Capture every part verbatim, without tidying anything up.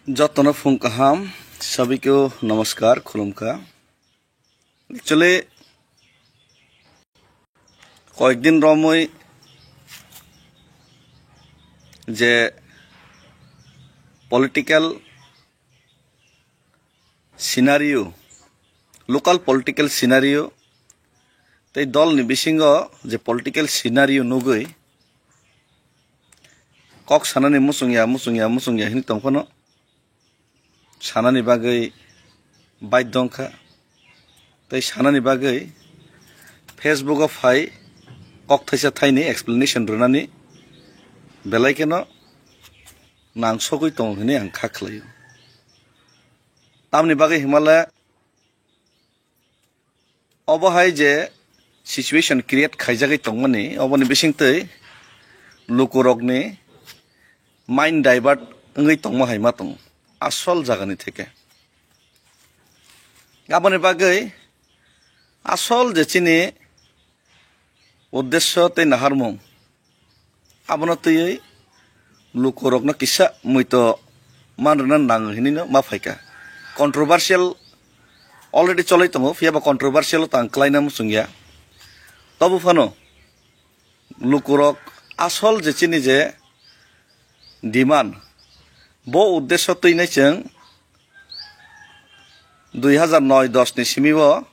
Jotono phung kaham, sabikeo namaskar, khulumkha. Actually, koyekdin romwi je political scenario, local political scenario tei dolni bisingo je political scenario nugwi kok sanani muchungya, muchungya, muchungya hinwi tongphano, sanani bagwi baidhyo wngkha. Tei sanani bagwi Facebook o phai kok thaisa thaini explanation rwnani belai kheno nangsogwi tongo hinwi ang kha khlaio. Tamni bagwi himale obo hai je situation create khaijagwi tongmani, oboni bisingtwi lukurokni mind divert wngwi tongma hai ma tongo asol jagani theke. Aboni bagwi asol je chini uddesyo tei naharmung, abono twiwi lukurokno kisa muito man rwna nango hinwino ma phaikha. Controversial already cholwi tongo, phiyaba controversial o tang klaina muchungya. Tobo phano lukurok asol je chini je demand, bo uddesyo twinai chwng dui hazar noi dos ni simi o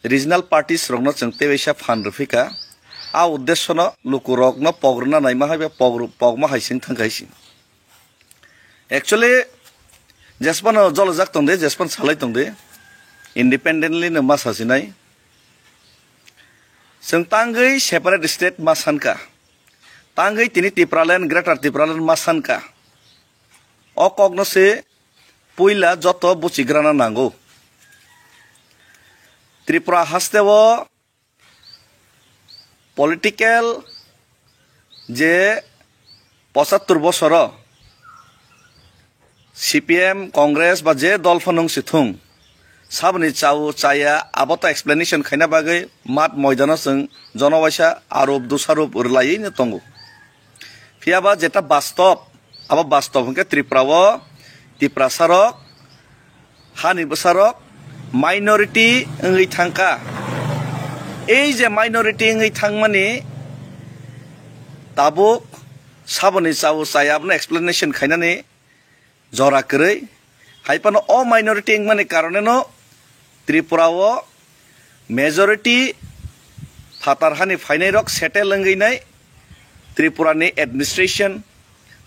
regional parties rokno chwng tebaisa phan rwphikha. A uddesyono lukurokno pok rwna naima hai ba pok rw-, pokma hai sing thangkha hai sing. Actually, jesphano jolojak tongdi, jesphano salai tongdi, independently no ma sasinai. Chwng tangwi separate state ma sankha, tangwi tini Tipraland, Greater Tipraland ma sankha. O kokno se puila joto buchigrana nango. Tripura hasteo political je pochattor bosoro C P M, Congress ba je dol phano wng si thung, saboni chao chaya abo to explanation khaina bagwi mat moidano chwng jono waisa arup dusharup rwlaiwi no tongo. Phiyaba jeta bastob, abo bastob hwnkhe Tripura o Tiprasa rok, hani bwsa rok minority wngwi thangkha. Ei je minority wngwi thangmani tabuk saboni chao chaya abono explanation khainani jora kwrwi. Hai phano o minority wngmani karoneno Tripura o majority phatar hani phainai rok settle wngwi nai Tripura ni administration,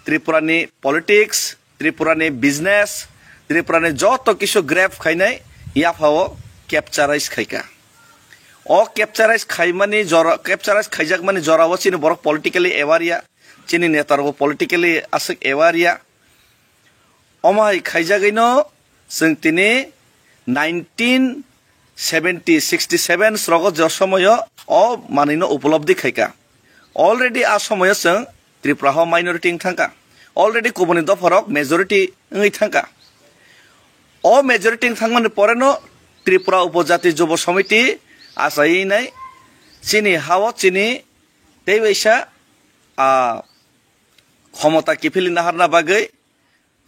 Tripura ni politics, Tripura ni business, Tripura ni joto kisu grab khainai yaphao capturize khaikha. O capturize khaimani jora, capturize khaijakmani jorao chini borok politically aware ya, chini neta rokbo politically aswk aware ya. Omo hai khaijagwino chwng tini nineteen seventy, sixty seven srogo je somoyo o manwino upolobdi khaikha. Already a somoyo chwng Tripura ho minority wng thangkha. Already kubuni dopharok majority wngwi thangkha. O majority wng thangmani poreno Tripura Upojati Jubo Samiti achaiwi nai chini hao chini tei waisa, ah, khomota kiphilwi naharna bagwi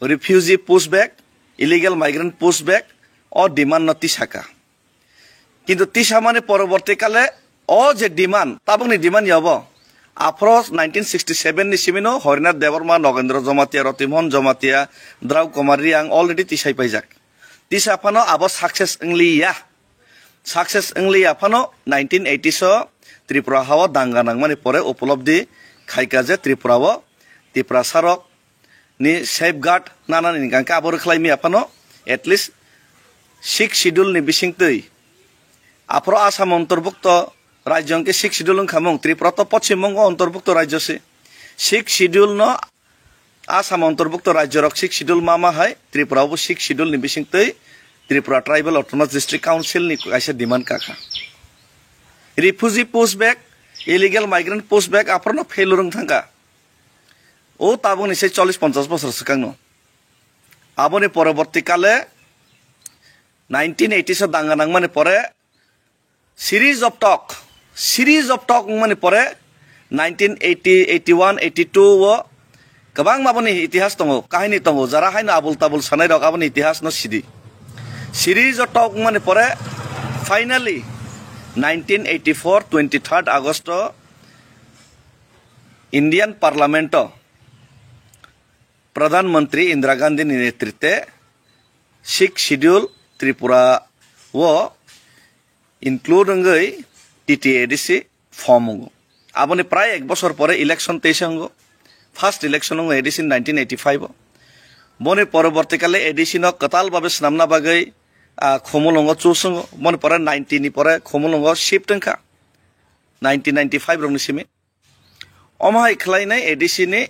refugee pushback, illegal migrant pushback o demand no tisaka. Kintu tisamani poroborti kale o je demand, tabukni demand ya obo. Aphro nineteen sixty seven ni simino Harinath Debbarma, Nogendra Jamatia, Ratimohan Jamatia, Drau Kumar Reang already tisai paijak. Tisa phano abo success wngliya. Success wngliya phano nineteen eighties o Tripura hao danga nangmani pore upolobdi khaika je Tripura o Tiprasa rok ni safeguard nanani hingka khe abo rwkhlai miya phano at least Sixth Schedule ni bisingtwi aphro Assam ontorbukto rajyo hwnkhe Sixth Schedule wngkha mung, Tripura to pochim bongo ontorbukto rajyo se. Sixth Schedule no Assam ontorbukto rajyo rok Sixth Schedule ma ma hai Tripura bo Sixth Schedule ni bisingtwi Tripura Tribal Autonomous District Council ni kaisa demand kakha. Refugee pushback, illegal migrant pushback aphro no failure wng thangkha. O tabukni se chollish ponchash bosor swkangno. Aboni poroborti kale nineteen eighties o danga nangmani pore series of talk, series of talk wngmani pore nineteen eighty, eighty-one, eighty-two o Kwbangma aboni itihas tongo, kahini tongo, jara haino abul tabul sanai rok aboni itihas no sidi. Siri jotok mani pore finally nineteen eighty-four twenty-third August o Indian Parliament o Pradhan Mantri Indira Gandhi ni netritwe Sixth Schedule Tripura o include wngwi T T A D C form wngo. Aboni prai ek bosor pore election teisa wngo. First election wngo A D C nineteen eighty-five o. Boni poroborti kale A D C no kwtal babe swnamna bagwi, ah, Khumulwngo choose wngo. Boni pore ninety ni pore Khumulwngo shift wngkha. Nineteen ninety-five rokni simi. Omo hai khlainai A D C ni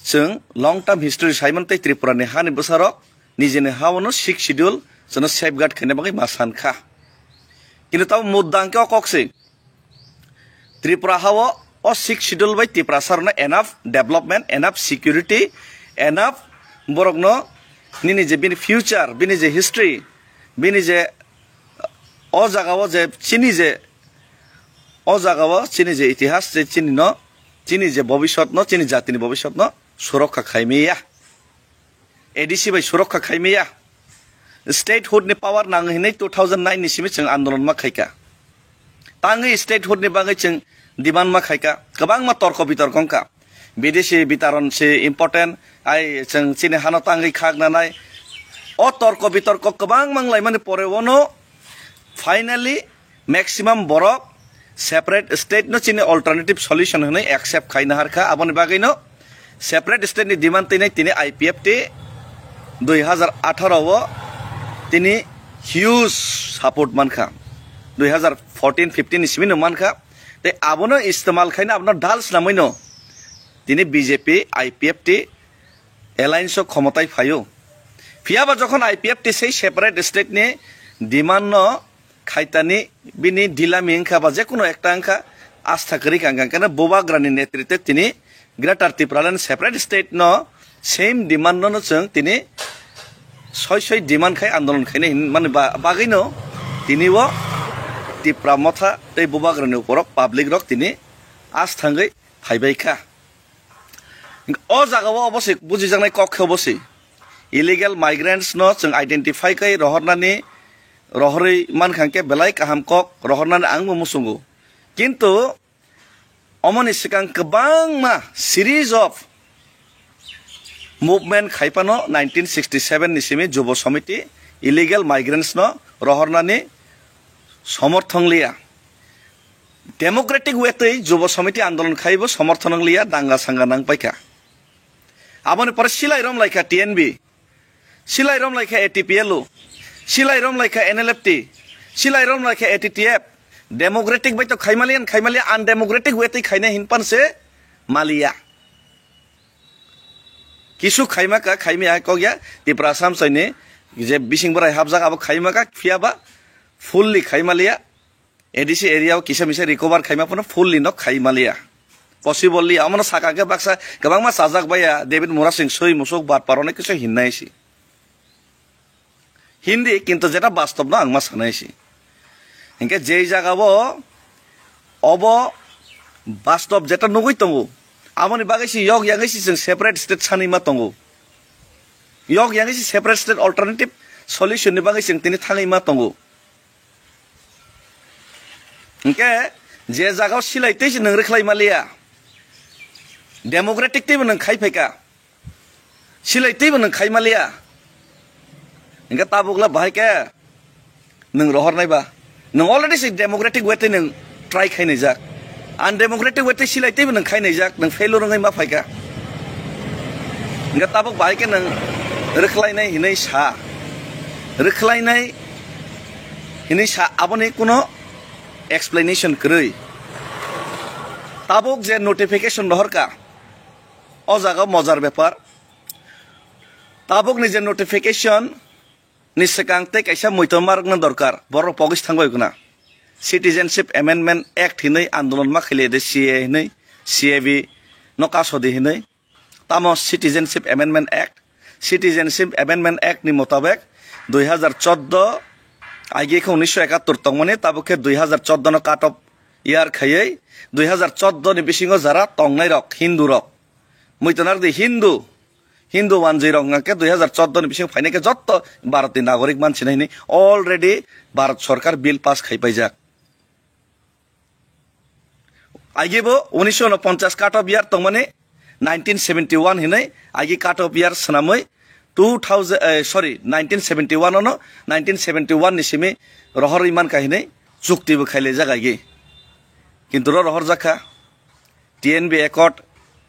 chwng long term history saimantwi Tripura ni hani bwsarok nijini hao no Sixth Schedule chwngno safeguard khaina bagwi ma san kha. Kintu tamo mudda hwnkhe o kok se Tripura hao o Sixth Schedule bai Tiprasa rokno enough development, enough security, enough borokno nini je bini future, bini je history, bini je o jagao je chini je o jagao chini je itihas je chini no, chini je bobisot no, chini jatini bobisot no surokha khaimaya. A D C bai surokha khaimaya. Statehood ni power nang hinwi two thousand nine ni simi chwng andolon ma khaika. Tangwi statehood ni bagwi chwng demand ma khaika. Kwbangma torko bitorko wngkha. Bidesi bitaron se important, ai chwng chini hano tangwi khak nanai. O torko bitorko kwbangma wnglaimani pore ono finally maximum borok separate state no chini alternative solution hwnwi accept khaina harkha. Aboni bagwi no separate state ni demand tini, tini I P F T dui hazar atharo o tini huge support mankha. Dui hazar fourteen fifteen ni simi no mankha. Tei abono istemal khaina abono dal swnamwi no tini B J P I P F T alliance o khomotai phaio. Phiya ba jokhon I P F T sei separate state ni demand no khaitani bini dilami wngkha ba jekunu ekta wngkha, asta kwrwi ka wngkha, hwnkhe no Bubagrani netritwe tini Greater Tipraland separate state no same demand no, no chwng tini soi soi demand khai andolon khaina hin mani ba-, bagwi no tini o Tipra Motha tei Bubagrani uporok public rok tini as thangwi phaibai kha. O jaga o obo se bujijaknai kok khe obo se illegal migrants no chwng identify khai rohornani, rohorwi mankha hwnkhe belai kaham kok rohornani ang bo muchungo. Kintu omoni swkang kwbangma series of movement khai phano nineteen sixty seven ni simi Jubo Samiti illegal migrants no rohornani somorthon liya. Democratic way twi Jubo Samiti andolon khaibo somorthon wng liya, danga sanga nang paikha. Aboni pore silai rom laikha T N B, silai rom laikha A T P L U, silai rom laikha N L F T, silai rom laikha A T T F. Democratic bai to khaimaliya, khaimaliya, undemocratic way twi khaina hinpan se maliya. Kisu khaima ka, khaimi hai kok ya, Tipra Assam saini je bising borai hapjak abo khaima ka, phiya ba fully khaimaliya. A D C area o kisa misa recover khaima phano fully no khaimaliya. Possible li, amo no saka khe baksa kwbangma chajak baiya, David Murasing soi musuk bat parone kisu hinnai si. Hindi, kintu jeta bastob no ang ma sanai si. Hinkhe jei jaga o obo bastob jeta nugui tongo, aboni bagwi si yok yangwi si chwng separate state sanwi ma tongo. Yok yangwi si separate state alternative solution ni bagwi chwng tini thangwi ma tongo. Hinkhe je jaga o silai tei si nwng rwkhlai maliya, democratic tei bo nwng khai phaikha. Silai teibo nwng khai maliya. Hinkhe tabukla bahai khe nwng rohornai ba. Nwng already se democratic way tei nwng try khai naijak. Undemocratic way tei silai teibo nwng khai naijak, nwng failure wngwi ma phaikha. Hinkhe tabuk bahai khe nwng rwkhlainai hinwi sa. Rwkhlainai hinwi sa, aboni kuno explanation kwrwi. Tabuk je notification rohorkha, o jaga mojar bepar. Tabukni je notification ni swkang tei kaisa muitor ma rwkna dorkar, borok pogis thangbai guna. Citizenship Amendment Act hinwi andolon ma khaile de C A hinwi, C A B no kasodi hinwi. Tamo Citizenship Amendment Act, Citizenship Amendment Act ni motabek dui hazar chordo, aige khe unisho ekattor tongmani, tabuk khe dui hazar chordo no cut off year khaiwi dui hazar chordo ni bisingo jara tongnai rok, Hindu rok, Muitonardi Hindu, Hindu wanjwi rok hwnkha khe dui hazar chordo ni bising phainai khe jotto Bharat ni nagorik mansinai hinwi already Bharat sorkar bill pass khai paijak. Agi bo unisho unoponchas cut off year tongmani nineteen seventy one hinwi agi cut off year swnamwi two thousand, eh, sorry, nineteen seventy one ono, nineteen seventy one ni simi rohorwi mankha hinwi chukti bo khailaijak agi. Kintu ro rohorjakha. T N B Accord,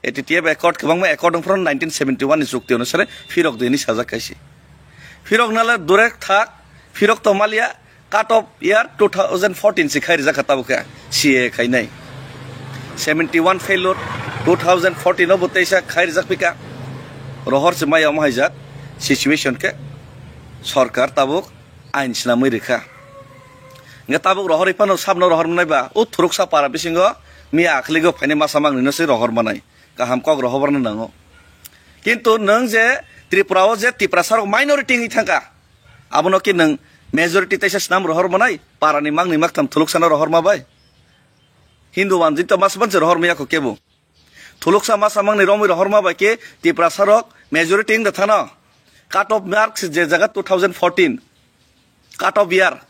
A T T F Accord, kwbangma accord wngphano nineteen seventy one ni chukti onusare phirok dini sajak kaisi. Phirok nala durek thak, phirok to malia, cut off year two thousand fourteen si khai rijak kha tabuk khe C A A khainai. Seventy one failure, two thousand fourteen o bo teisa khai rijak pika. Rohor se maya omo haijak situation khe sorkar tabuk ain swnamwi rikha. Hingke tabuk rohorwi phano sabno rohor manai ba, o thuruksa para bisingo miya akhligo phainai masa mangnino se rohor manai. Kaham kok rohorno nango. Kintu nwng je Tripura o je Tiprasa rok minority wngwi thangkha, abono ki nwng majority teisa swnam rohor manai, parani mangni maktham thuluksano rohor ma bai? Hindu wanjwi to mas banse rohor maya kho kebo. Thuluksa masa mangni romwi rohorma bai khe Tiprasa rok majority wng da thano. Cut off marks je jaga two thousand fourteen. Cut off year.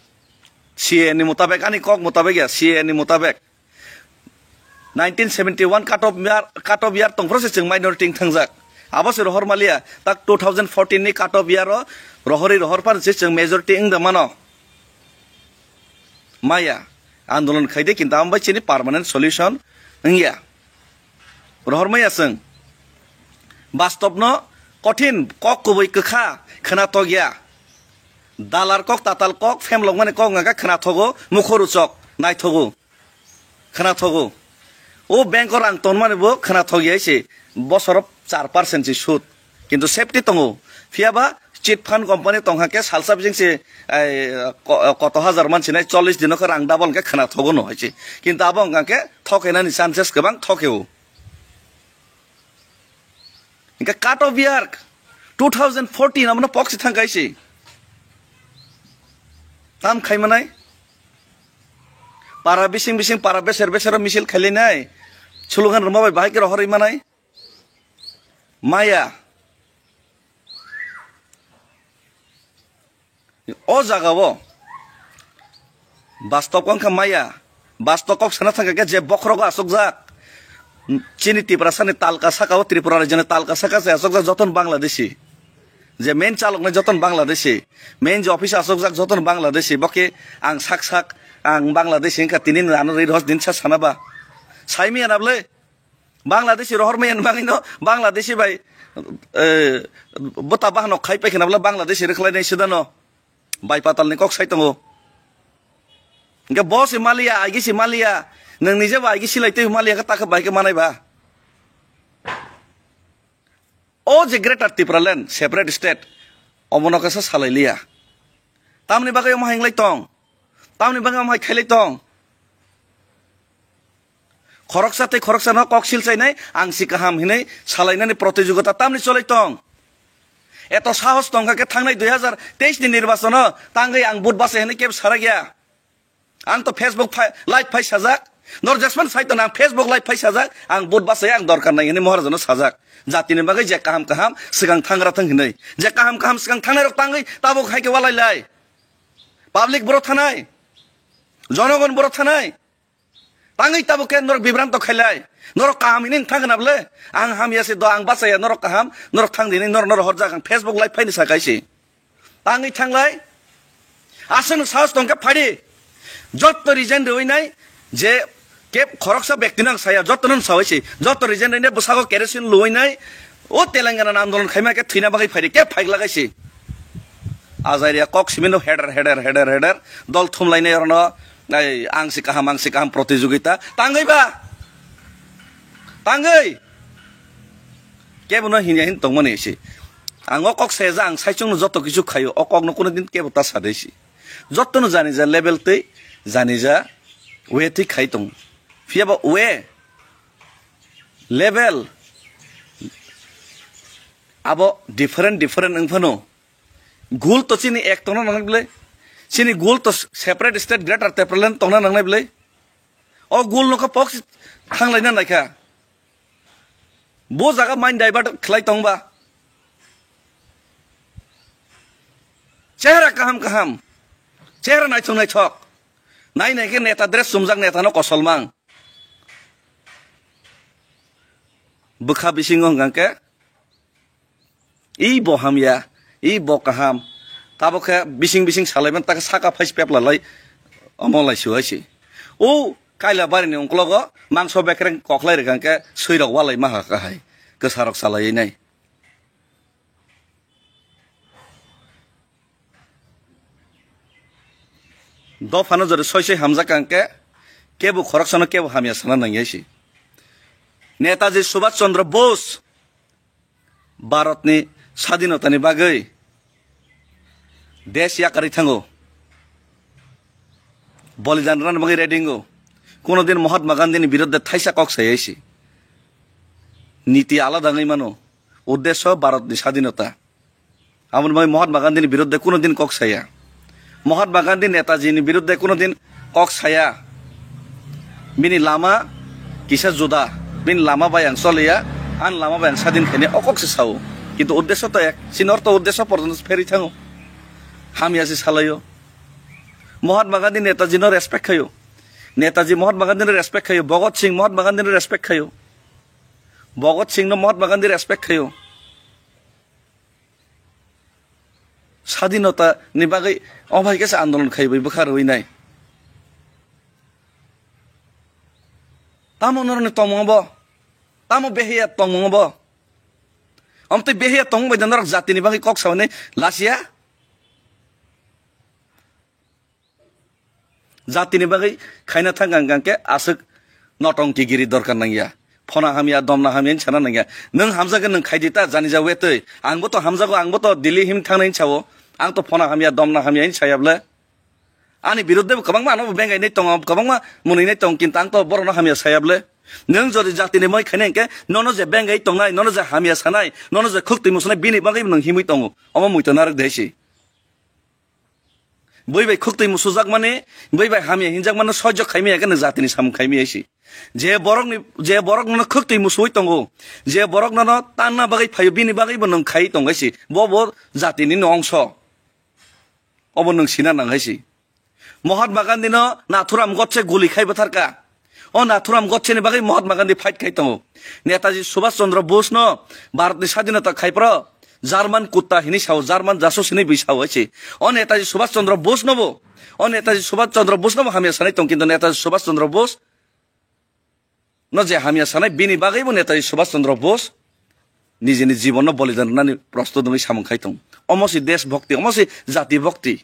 C A A ni mutabek, ani kok mutabek ya, C A A ni mutabek. Nineteen seventy one cut off year, cut off year tongphro se chwng minority wng thangjak. Abo se rohor maliya, tak two thousand fourteen ni cut off year o rohorwi rohor pan se chwng majority wng da mano. Maya, andolon khaide kintu ambai chini permanent solution wngya. Rohor maya chwng. Bastobno kothin kok kubui kwkha khwnathok ya. Dalar kok, tatal kok, phemlokmani kok wngkha khwnathogo, mukhoruchok naithogo, khwnathogo. O bank o rang tonmani bo khwnathok ya se bosoro char percent se sud. Kintu safety tongo. Phiya ba chit fund company tongkha khe salsa bising se, ai, ko-, koto hajar man sinai chollish dino khe rang double khe khwna thogo no hai se. Kintu abo wngkha khe thokenani chances kwbang thokeo. Hingke cut off year two thousand fourteen abono pok se thang kaisi. Tam khai manai. Para bising bising para beser beser misil khailai nai. Slogan rwma bai bahai khe rohorwi manai. Maya. O jaga o. Bastob wngkha maya. Bastob kok sana thangkha khe je bokhorogo asokjak. Chini Tiprasani talka saka o Tripura rajyoni talka saka se asokjak joton Bangladeshi. Je main chaloknai joton Bangladeshi. Main je office asokjak joton Bangladeshi. Boke ang sak sak ang Bangladeshi wngkha tini ano ri dos din sa sana ba. Saimi anable. Bangladeshi rohor maya ni bagwi no, Bangladeshi bai, eh, bota bahano khai paikha na bwle Bangladeshi rwkhlai nai sida no. Bai patal ni kok sai tongo. Hingke bo se maliya, agi se maliya. Nwng nije bo agi silai tei maliya khe ta khe bai khe manai ba. O je Greater Tipraland, separate state, omono khe sa salai liya. Tamni bagwi omo hai wng lai tong? Tamni bagwi omo hai khai lai tong? Khoroksa tei khoroksa no kok silchainai, ang si kaham hinwi salainani protijogita tamni cholai tong? Eto sahos tongkha khe thangnai dui hazar teis ni nirbachono tangwi ang vote bachai hinwi kebo sarakya. Ang to Facebook phai, live phai sajak. Nor jesman sai to nang Facebook live phai sajak. Ang vote bachai ang dorkar nai hinwi Maharajano sajak. Jatini bagwi je kaham kaham swkang thangra thang hinwi. Je kaham kaham swkang thangnai rok tangwi tabuk hai khe walai lai. Public boro thanai. Jonogon boro thanai. Tangwi tabuk khe norok bibranto khailai. Norok kaham hinwi thang na bwle. Ang hamya se do, ang bachaya norok kaham. Norok thang dini norok norok horjak ang Facebook live phaini sa kaisi. Tangwi thanglai. Aswk sahos tongkhe phadi. Jotto resign rwinai je kep khoroksa bektino ang saya, jottono ang sawi si. Jotto resign rwinai bwsago kerosene luwinai. O Telangana andolon khaima khe thwina bagwi phaidi. Kep phaiglagai si. Ajaria kok simino heder, heder, heder, heder. Dol thumlainai orono, ai, ang si kaham, ang si kaham protijogita. Tangwi ba? Tangwi? Kebono hinya hin tongmani si. Ang o kok seja ang saichungno joto kichu khaio. O kokno kuno din kebo ta sadai si. Jotono jani ja level tei jani ja way tei khai tongo. Phiya ba way, level abo different, different wng phano. Gul to chini ek tongna nangnai bwle. Chini gul to separate state Greater Tipraland tongna nangnai bwle. O gul no kha pok thanglaina naikha. Bo jaga mind divert khlai tongba. Chehra kaham kaham. Chehra naithok naithok. Nai nai khe neta dress chumjak neta no kosolmang. Bwkha bisingo hwnkha khe, "I bo hamya, i bo kaham." Tabuk khe bising bising salaiman ta khe saka phais pepla lai omo lai su hai si. O kaila bari ni ungklogo mangso bekreng koklai rwkha khe sui rok walai ma ha kha hai. Kwsa rok salai nai. Dophano jori soi soi hamjak kang khe, kebo khoroksano kebo hamya sana nangya si. Netaji Subhash Chandra Bose Bharatni sadinotani bagwi desh yakarwi thango. Bolidan rwna bagwi ready wngo. Kuno din Mahatma Gandhini biruddhe thaisa kok sayai si. Niti alada wngwi mano. Uddesho Bharatni sadinota. Aboni bagwi Mahatma Gandhini biruddhe kuno din kok saya. Mahatma Gandhi Netaji ni biruddhe kuno din kok saya. Bini lama kisa juda. Bini lama bai ang choliya, ani lama bai ang sadin khaini o kok se sao. Kintu uddesho to ek. Chini ortho uddesho porjonto pherwi thango. Hamya se salaio. Mahatma Gandhi Netaji no respect khaio. Netaji Mahatma Gandhi no respect khaio. Bhagat Singh Mahatma Gandhi no respect khaio. Bhagat Singh no Mahatma Gandhi respect khaio. Sadinota ni bagwi o bai khe se andolon khai bai bwkha rwi nai. Tamo norokni tongmung bo? Tamo behiya tongmung bo? Omtwi behiya tongmung bai da norok jatini bagwi kok sawi nai lasiya? Jatini bagwi khaina thang ang khe aswk notongki giri dorkar nangya. Phona hamya, domna hamya hinwi sana nangya. Nwng hamjakhe nwng khaidi ta jani ja wetwi. Angbo to hamjago, angbo to Delhi him thangnai hinwi sao. Ang to phona hamya, domna hamya hinwi saya bwle. Ani biruddhe bo kwbangma ano bengai nai tongo, kwbangma mwnwi nai tongo, kintu ang to borokno hamya saya bwle. Nwng jodi jatini bagwi khaina hinkhe nono je bengai tongnai, nono je hamya sanai, nono je khwktwi musunai, bini bagwi nwng himwi tongo. Omo muitu narwk de si. Bui bai khwktwi musujak mani, bui bai hamya hinjak mani sojok khaimaya khe nwng jatini samung khaimaya si. Je borokni, je borok nono khwktwi musuwi tongo, je borok nono tanna bagwi phaio, bini bagwi bo nwng khai tong hai si. Bo bo jatini no ongso. Obo nwng sina nang hai si. Mahatma Gandhi no Nathuram Godse guli khai bwtharka. O Nathuram Godseni bagwi Mahatma Gandhi fight khai tongo. Netaji Subhash Chandra Bose no Bharatni sadinota khai phro German kutta hinwi sao, German jasus hinwi bui sao hai se. O Netaji Subhash Chandra Bose no bo, o Netaji Subhash Chandra Bose no bo hamya sanai tong, kintu Netaji Subhash Chandra Bose no je hamya sanai, bini bagwi bo Netaji Subhash Chandra Bose nijini jibonno bolidan rwnani prostut wngwi samung khai tong. Omo se desh bhakti, omo se jati bhakti.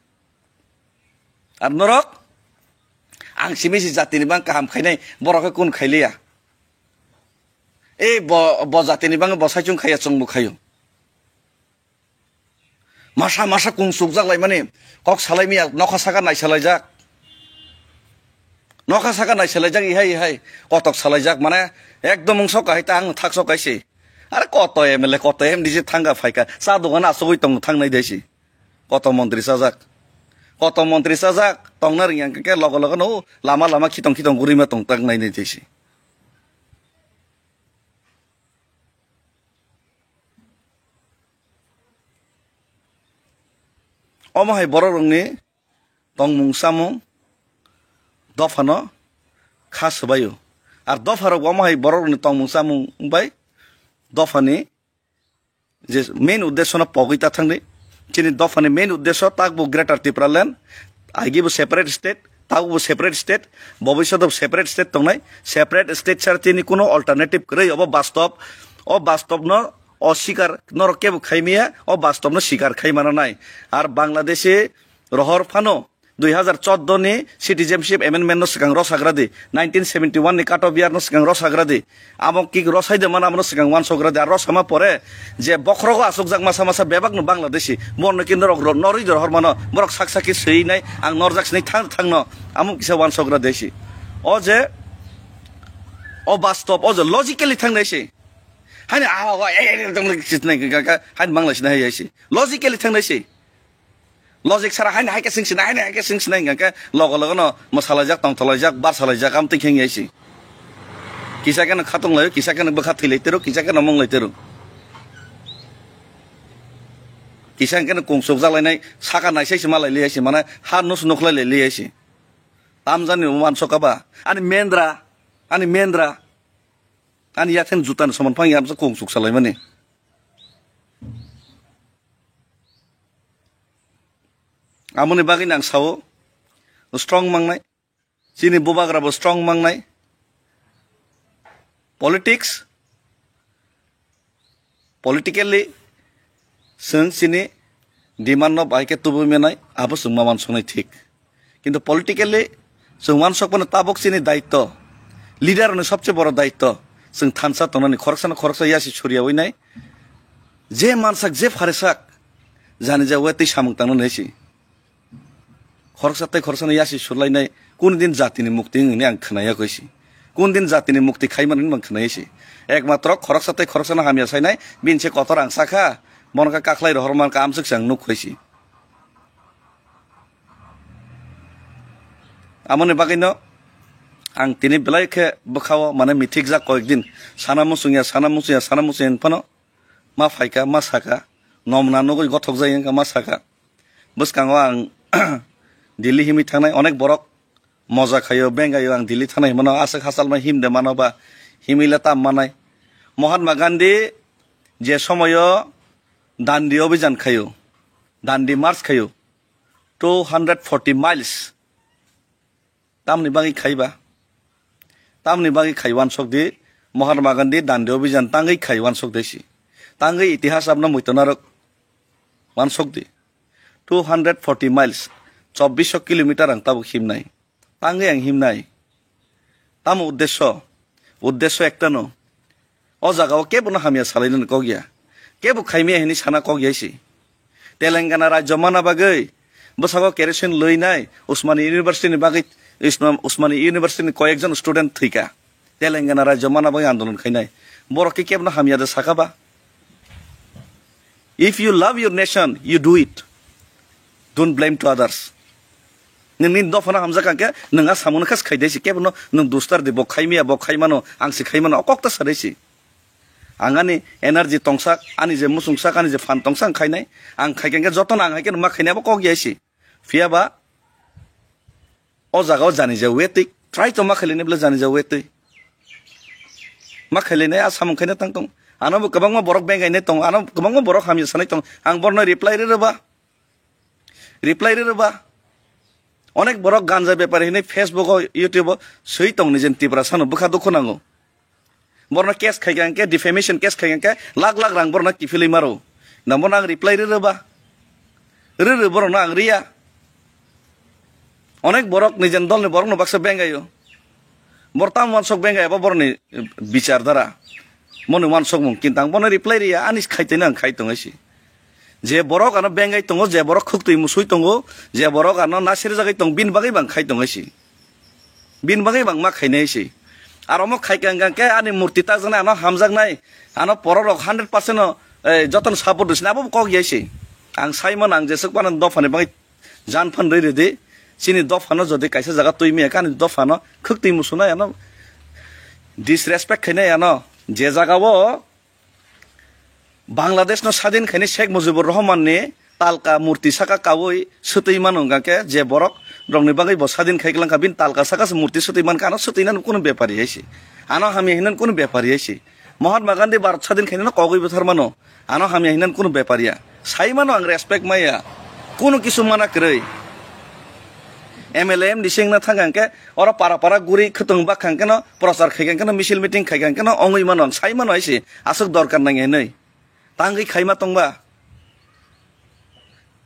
Ar norok, ang simi se jatini bang kaham khainai, borok khe kun khailiya. E bo, bo jatini bang bo saichung khaiya, chwngbo khaio. Masa masa kung sukjak laimani, kok salai miya, nokha saka naisalaijak. Nokha saka naisalaijak, ihai ihai, kotok salaijak, mane ekdom wngsok kahai ta ang thak sok kaise. Are koto M L A, koto M D C thangka phaika, cha dogan asogwi tong thangnai daisi. Koto montri chajak. Koto montri chajak, tongna ringya khe logo logo no lama lama khitong khitong gurima tong tak nai nai daisi. Omo hai borok rokni tongmung chamung dophano kha swbaio. Ar dopha rok omo hai borok rokni tongmung chamung bai dophani je main uddesho no pogwi ta thangdi. Chini dophani main uddesho takbo Greater Tipraland, agi bo separate state, takbo separate state, bobiswt bo separate state tongnai, separate state sara tini kuno alternative kwrwi, obo bastob, o bastob no o sikar norok kebo khaimiya, o bastob no sikar khai mana nai. Ar Bangladeshi rohor phano dui hazar chordo ni Citizenship Amendment no swkang rosagra di, nineteen seventy one ni cut off year no swkang rosagra di, amo ki rosai de mana amo no swkang wansokgra di, ar rosama pore je bokhrogo asokjak masa masa bebak no Bangladeshi, borno ki norok ro-, norwi de rohor mano, borok sak sak ki swi nai, ang norjak sini thang thang no, amo kisa wansokgra de si. O je, o bastob, o je logically thang nai si. Hani a, o, e, e, e, tong le kisnai ka, ka, hani mangla sini hai si. Logically thang nai si. Logic sara haino hai khe sing sinai, haino hai khe sing sinai hingkha khe logo logo no mwsalaijak, tongtholaijak, barsalaijak, amtwi khe wngya si. Kisa khe no khatong laio, kisa khe no bwkha thwi lai tero, kisa khe no mung lai tero. Kisa khe no kung suk jalai nai, saka nai sai se malai lai se, mane ha nus nuk lai lai se. Tamjani wansok kha ba, ani mendra, ani mendra, ani yatheng juta ni soman phang yamsa kung suk salai mani. Amoni bagwi nang sao, strong mangnai. Chini bubagra bo strong mangnai. Politics, politically, chwng chini demand no bai khe tubui manai, abo chwng ma wansuknai thik. Kintu politically, chwng wansuk phano tabuk chini daitto, leader ni sobse boro daitto, chwng thansa tongnani khoroksa no khoroksa yasi surya wi nai. Je mansak, je pharesak, jani ja wetwi samung tangna nai si. Khoroksa tei khoroksano yasi surlainai, kun din jatini mukti wngwi ang khwnaya koi si. Kun din jatini mukti khaimani wngwi ang khwnaya si. Ekmatro khoroksa tei khoroksano hamya sainai, bini se kotor ang sakha, bono khe kakhlai rohor mankha amswk se ang nuk koi si. Amoni bagwino ang tini belai khe bwkhao mane mithikjak koyek din. Sana muchungya, sana muchungya, sana muchungya hinphano ma phaikha, ma sakha, nomna nugwi gothok jai wngkha, ma sakha. Bwskango ang Delhi himwi thangnai, onek borok moja khaio, bengaio, ang Delhi thangnai himano aswk hachalma himde mano ba himwi le tam manai. Mahatma Gandhi je somoyo Dandi Abhijan khaio, Dandi March khaio, two hundred forty miles. Tamni bagwi khai ba? Tamni bagwi khai wansok di, Mahatma Gandhi Dandi Abhijan tangwi khai wansok de si. Tangwi itihas abno muitonarok wansok di. Two hundred forty miles, chobbish kilometer ang tabuk himnai. Tangwi ang himnai. Tamo uddesyo? Uddesyo ekta no. O jaga o kebo no hamya salai nani kok ya. Kebo khaimaya hini sana kok ya si. Telangana rajyo mana bagwi bwskango kerosene lwi nai Usmani University ni bagwi, Usma-, Usmani University ni koyekjon student thwikha. Telangana rajyo mana bagwi andolon khainai. Borok khe kebo no hamya de sakha ba? If you love your nation, you do it. Don't blame to others. Nini dophano hamjak kha khe, nwng a samungno khe khaidai si, kebo no nwng dustar di, bo khaimaya, bo khaimano, ang si khaimano, o kok ta sadai si. Ang ani energy tongsak, ani je muchungsak, ani je phan tongsak ang khainai, ang khai khe jotono ang hai khe ma khainai abo kok ya si. Phiya ba, o jaga o jani ja wetwi, try to ma khailini bwle jani ja wetwi. Ma khailini a samung khaina tang tong. Ano bo kwbangma borok bengainai tong, ano kwbangma borok hamya sanai tong. Ang borno reply rw rw ba. Reply rw rw ba. Onek borok ganja bepari hinwi Facebook o, YouTube o swi tong ni jen Tiprasa no bwkha dukhu nango. Borno case khai kha hwnkhe, defamation case khai kha hwnkhe, lakh lakh rang borno kiphilwi maro. Nang bono ang reply rw rw ba? Rw rw borokno ang riya. Onek borok nijen dolni borokno baksa bengaio. Bor tam wansok bengai abo boroni bichar dara. Moni wansokmung, kintu ang bono reply riya, ani khaitwino ang khai tongwi si. Je borok ano bengai tongo, je borok khuktwi musui tongo, je borok ano nasirjagwi tong, bini bagwi bang khai tongwi si. Bini bagwi bang ma khainai si. Aro omo khaikha hwnkha khe ani murti takjaknai, ano hamjaknai, ano borok rok hundred percent no, eh, jotono support rwsini abo kok ya si. Ang saimano ang jeswk phano dophani bagwi jan phan rwi rwdi. Chini dophano jodi kaisa jaga twi maya khe ani dophano khuktwi musunai ano disrespect khainai ano je jaga o Bangladesh no sadin khaini Sheikh Mujibur Rahman ni talka murti saka kaui swtwi mano hwnkha khe je borok rokni bagwi bo sadin khai kwlangkha bini talka saka se murti swtwi mankha ano swtwinani kunu bepari hai se. Ano hamya hinani kunu bepari hai se. Mahatma Gandhi Bharat sadin khainano kogwi bwthar mano. Ano hamya hinani kunu bepari ya. Sai mano ang respect maya. Kunu kisu mana kwrwi. M L A M D C wngna thang kha hwnkhe oro para para guri khwtwng bak kha hwnkhe no prochar khai kha hwnkhe no misil meeting khai kha hwnkhe no ongwi mano ang sai mano hai se. Aswk dorkar nang hinwi. Tangwi khaima tongba.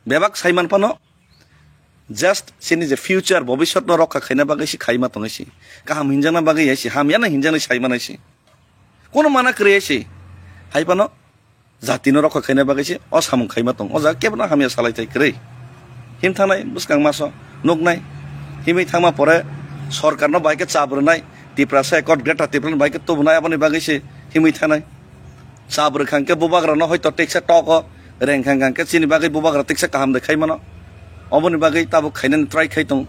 Bebak saiman phano just chini je future bobiswt no rokha khaina bagwi se khaima tongwi se. Kaham hinjakna bagwi hai se, hamya no hinjaknai saimanai se. Kono mana kwrwi hai se. Hai phano jati no rokha khaina bagwi se o samung khaima tong. O jaga kebo no hamya salai thai kwrwi. Himthanai bwskang maso nuknai. Himwi thangma pore sorkar no bai khe chap rwnai. Tiprasa Accord, Greater Tipraland bai khe tubunai aboni bagwi se himwi thanai. Chap rwkha hwnkhe bubagrano hoito teksa togo, rengkha hwnkhe chini bagwi bubagra teksa kaham de khai mano. Oboni bagwi tabuk khainani try khai tong.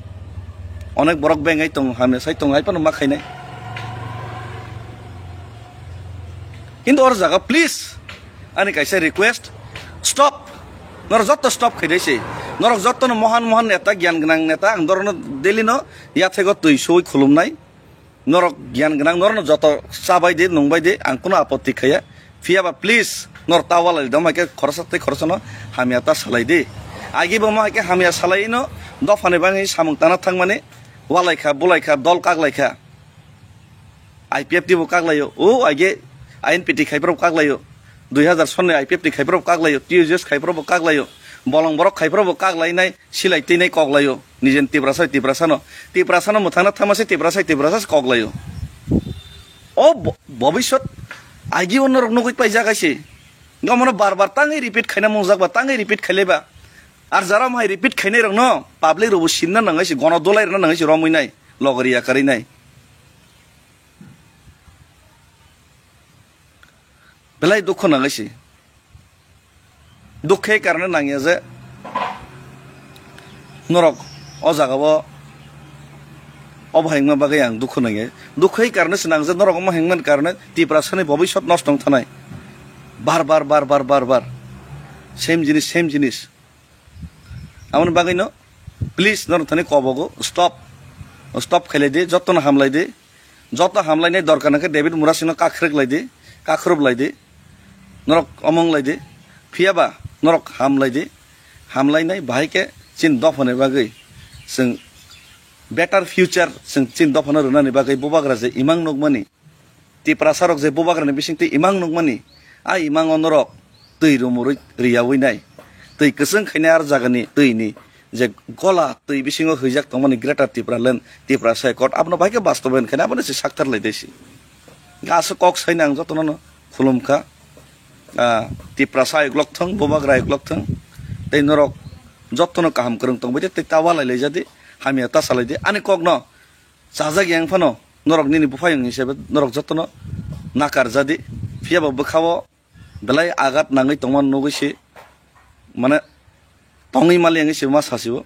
Onek borok bengai tong, hamya sai tong, hai phano ma khainai. Kintu or jaga please ani kaisa request, stop. Norok jotto stop khaidai se. Norok jotto no mohan mohan neta, gyan gnang neta, ang dorno daily no yathego twi sui khulumnai. Norok gyan gnang, norokno joto chabai di, nungbai di, ang kuno apotti khaya. Phiyaba please, norok ta walai dom hai khe khoroksa tei khoroksa no hamya ta salai di. Agi bo mo hai khe hamya salai no dophani bagwi samung tana thangmani walai kha, bulai kha, dol kaglai kha. I P F T bo kaglaio, o age I N P T khaiphra bo kaglaio, dui hazar sonni I P F T khaiphra bo kaglaio, T U J S khaiphra bo kaglaio, bolong borok khaiphra bo kaglainai, silai teinai koklaio, nijen Tiprasa, Tiprasano, Tiprasano mwthangna thama se Tiprasa, Tiprasa se koklaio. O bo-, bobiswt agi o norok nugwi paijak hai se. Gomano bar bar tangwi repeat khaina mungjak ba, tangwi repeat khailaiba. Ar jaram hai repeat khainai rokno public rokbo sinna nangai se, gono dolai rwna nangai se, romwi nai, logori yakarwi nai. Belai dukhu nangai se. Dukhe karne nangya je norok o jaga o obo hengma bagwi ang dukhu nangya. Dukhe karne se nang je norok omo hengmani karne Tiprasani bobiswt nosto wng thanai. Bar bar, bar bar, bar bar. Same jinis, same jinis. Aboni bagwino please norok thani kobogo stop. Stop khailai di, jottono hamlai di. Joto hamlainai dorkar nangkhe David Murasingno kakhwrwk lai di, kakhwrwp lai di, norok omong lai di, phiyaba norok ham lai di, hamlainai bahai khe chini dophani bagwi chwng better future chwng chini dophano rwnani bagwi bubagra je imang nukmani, Tiprasarok je bubagrani bisingtwi imang nukmani, a imango norok twi rumurwi riyaui nai, twi kwchwng khainai ar jagani twini je gola twi bisingo hwijak tongmani Greater Tipraland, Tiprasa Accord, abono bai khe bastobayan khaina abono se sakthar lai desi. Aswk kok saina ang jotono no khulum kha. Ah, Tiprasa ayuk lok thung, bubagra ayuk lok thung, tei norok jotono kaham kwrwng tongbai di, tei ta walai lai jadi, hamya ta salai di. Ani kokno chajak yang phano norok nini buphayung hisabe norok jotono nakar jadi, phiyaba bwkhao belai agat nangwi tongma nugwi se, mane, tongwi mali wngwi se ma sasio.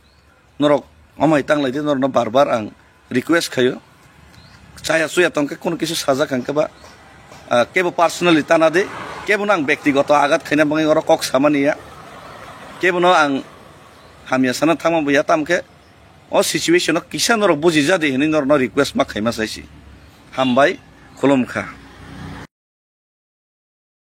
Norok omo hai tanglai di, norokno bar bar ang request khaio. Chaya chuya tongkhe, kuno kisu sajak hangkhe ba, ah, kebo personally tana di, kebono ang bektigoto agat khaina bagwi oro kok samani ya, kebono ang hamya sana thangma bo ya, tamkhe o situation o kisa norok buji jadi hinwi norokno request ma khaima saisi. Hambai, khulum kha.